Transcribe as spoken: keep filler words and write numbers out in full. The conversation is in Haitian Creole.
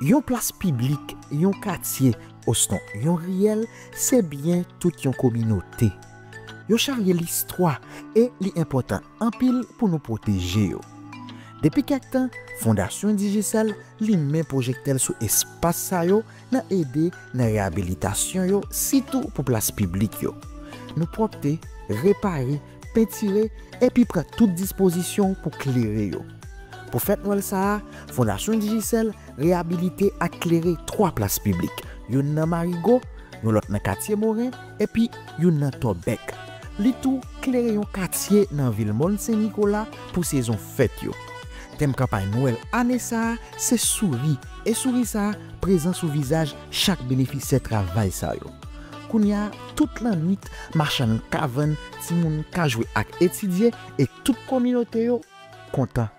Yon plas piblik, yon katye, osnon yon riyèl, se byen tout yon kominote. Yo charye listwa e li enpòtan anpil pou nou pwoteje yo. Depi kèk tan, Fondasyon Digicel limen pwojektè l sou espas sa yo nan ede nan reyabilitasyon yo, sitou pou plas piblik yo. Nou pwòpte, repare, pentire, epi pran tout dispozisyon pou klere yo. Pou fèt Nwèl sa a, Fondasyon Digicel reyabilite ak klere twa plas piblik, youn nan Marigo, yon lòt nan Katye Moren, epi youn nan Tòbèk. Li tou klere yon katye nan vil Mòn Sen Nikola pou sezon fèt yo. Tèm kanpay Nwèl ane sa a se souri, e souri sa a prezan sou vizaj chak benefisyè travay sa yo. Kounye a, tout lannwit, machann ka vann, timoun ka jwe ak etidye, e tout kominote yo kontan